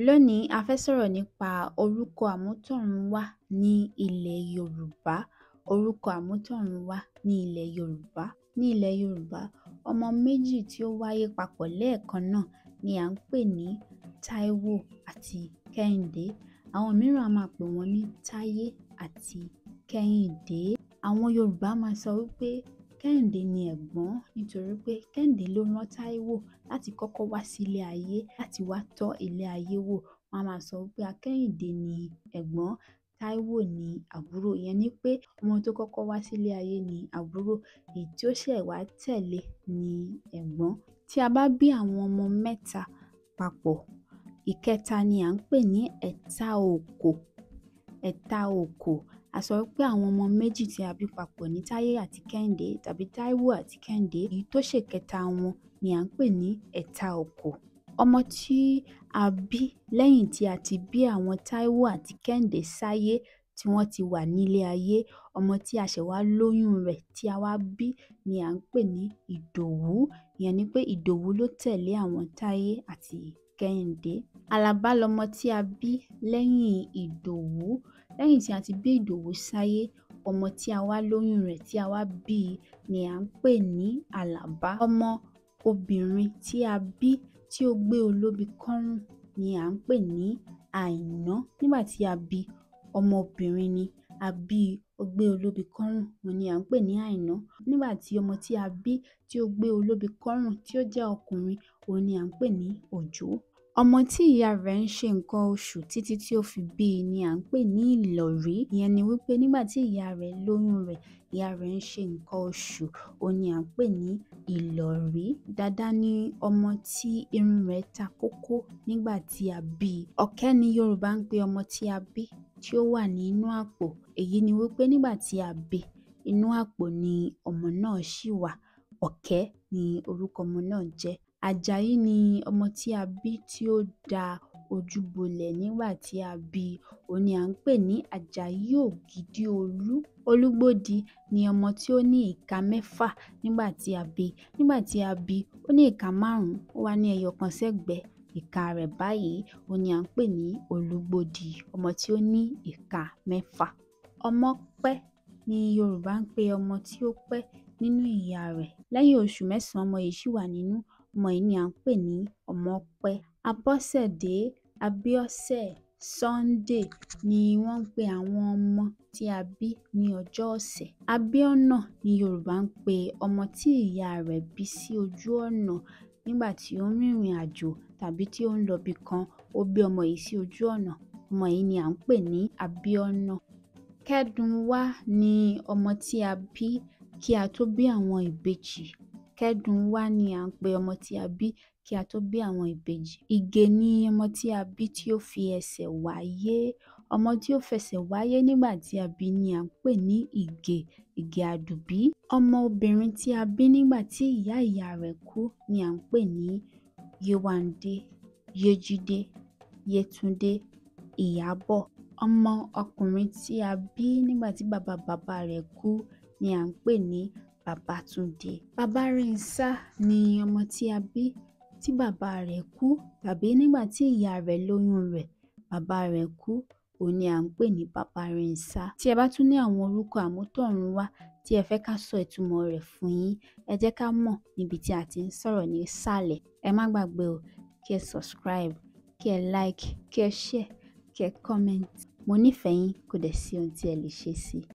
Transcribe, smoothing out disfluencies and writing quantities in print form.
Lónìí, a fẹ́ sọ̀rọ̀ nípa orúkọ àmútọ̀runwá ní ilẹ̀ Yorùbá. Orúkọ àmútọ̀runwá ní ilẹ̀ Yorùbá. Ní ilẹ̀ Yorùbá, ọmọ méjì tí ó wáyé papọ̀ lẹ́ẹ̀kan náà ni à ń pè ní Táíwò àti Kẹ́hìndé. Àwọn mìíràn a máa pè wọ́n ní Táyé àti Kẹ́hìndé. Àwọn Yorùbá máa sọ wí pé Kẹ́hìndé ni ẹ̀gbọ́n nítorí pé Kẹ́hìndé ló rán Táíwò láti kọ́kọ́ wá sí ilé ayé láti wá tọ́ ilé ayé wò. Wọ́n á máa sọ wí pé Kẹ́hìndé ni ẹ̀gbọ́n, Táíwò ni àbúrò. Ìyẹn ni pé ọmọ tó kọ́kọ́ wá sí ilé ayé ni àbúrò, èyí tí ó ṣẹ̀ wá tẹ̀lé ni ẹ̀gbọ́n. Tí a bá bí àwọn ọmọ mẹ́ta papọ̀, ìkẹta ni à ń pè ní ẹ̀ta òkò. Ẹ̀ta òkò. A sọ wí pé àwọn ọmọ méjì tí a bí papọ̀ ní Táyé àti Kẹ́hìndé tàbí Táíwò àti Kẹ́hìndé, èyí tó ṣèkẹta wọn ni à ń pè ní ẹ̀ta òkò. Ọmọ tí a bí lẹ́yìn tí a ti bí àwọn Táíwò àti Kẹ́hìndé sáyé tí wọ́n ti wà nílé ayé, ọmọ tí a ṣẹ̀ wá lóyún rẹ̀ tí a wá bí ni à ń pè ní Ìdòwú. Ìyẹn ni pé Ìdòwú ló tẹ̀lé àwọn Táyé àti Kẹ́hìndé. Àlàbá lọmọ tí a bí lẹ́yìn Ìdòwú. Lẹ́yìn tí a ti bí Ìdòwú sáyé, ọmọ tí a wá lóyún rẹ̀ tí a wá bí ni à ń pè ní Àlàbá. Ọmọ obìnrin tí a bí tí ó gbé olóbi kọ́rùn ni à ń pè ní Àìná. Nígbà tí a bí, ọmọbìnrin ni a bí, ó gbé olóbi kọ́rùn, òun ni à ń pè ní Àìná. Nígbà tí ọmọ tí a bí tí ó gbé olóbi kọ́rùn tí ó jẹ́ ọkùnrin, òun ni à ń pè ní Òjó. Ọmọ tí ìyá rẹ̀ ń ṣe nǹkan oṣù títí tí ó fi bí i ni à ń pè ní Ìlọ̀rí. Ìyẹn ni wípé nígbà tí ìyá rẹ̀ lóyún rẹ̀, ìyá rẹ̀ ń ṣe nǹkan oṣù, òun ni à ń pè ní Ìlọ̀rí. Dàda ni ọmọ tí irun rẹ̀ ta kókó nígbà tí a bí i. Ọ̀kẹ́ ni Yorùbá ń pe ọmọ tí a bí tí ó wà nínú àpò. Èyí ni wípé nígbà tí a bí, inú àpò ni ọmọ náà ṣì wà. Ọ̀kẹ́ ni orúkọ ọmọ náà jẹ́. Àjàyí ni ọmọ tí a bí tí ó da ojú bolẹ̀ nígbà tí a bí i, òun ni à ń pè ní Àjàyí Ògìdìolú. Olúgbòdì ni ọmọ tí ó ní ìka mẹ́fà nígbà tí a bí i. Nígbà tí a bí i, ó ní ìka márùn-ún, ó wá ní ẹyọ kan sẹ́gbẹ̀ẹ́ ìka rẹ̀ báyìí, òun ni à ń pè ní Olúgbòdì, ọmọ tí ó ní ìka mẹ́fà. Ọmọpẹ́ ni Yorùbá ń pe ọmọ tí ó pẹ́ nínú ìyá rẹ̀. Lẹ́yìn oṣù mẹ́sàn-án, ọmọ yìí ṣì wà nínú, ọmọ yìí ni à ń pè ní Ọmọpẹ́. Abọ́sẹ̀dé, Abíọ́sẹ̀, Sunday ni wọ́n ń pe àwọn ọmọ tí a bí ní ọjọ́ ọ̀sẹ̀. Abíọ́nà ni Yorùbá ń pe ọmọ tí ìyá rẹ̀ bí sí ojú ọ̀nà nígbà tí ó ń rìnrìn àjò tàbí tí ó ń lọ ibì kan, ó bí ọmọ yìí sí ojú ọ̀nà. Ọmọ yìí ni à ń pè ní Abíọ́nà. Kẹ́dùnwá ni ọmọ tí a bí kí a tó bí àwọn ìbejì. Kẹ́dùnwá ni à ń pe ọmọ tí a bí kí a tó bí àwọn ìbejì. Ìgè ni ọmọ tí a bí tí ó fi ẹsẹ̀ wáyé. Ọmọ tí ó fẹsẹ̀ wáyé nígbà tí a bí ni à ń pè ní Ìgè, Ìgè Àdùbí. Ọmọ obìnrin tí a bí nígbà tí ìyá ìyá rẹ̀ kú ni à ń pè ní Yéwándé, Yéjídé, Yétúndé, Ìyábọ̀. Ọmọ ọkùnrin tí a bí nígbà tí bàbá bàbá rẹ̀ kú ni à ń pè ní Babátúndé. Babárìnsá ni ọmọ tí a bí tí bàbá rẹ̀ kú tàbí nígbà tí ìyá rẹ̀ lóyún rẹ̀, bàbá rẹ̀ kú, òun ni à ń pè ní Babárìnsá. Tí ẹ bá tún ní àwọn orúkọ àmútọ̀runwá tí ẹ fẹ́ ká sọ ìtumọ̀ rẹ̀ fún yín, ẹ jẹ́ ká mọ̀ níbi tí a ti ń sọ̀rọ̀ ní ìsàlẹ̀. Ẹ má gbàgbé o, kí ẹ subscribe, kí ẹ like, kí ẹ share, kí ẹ comment. Mo nífẹ̀ẹ́ yín, kò dẹ̀ sí ohun tí ẹ lè ṣe sí i.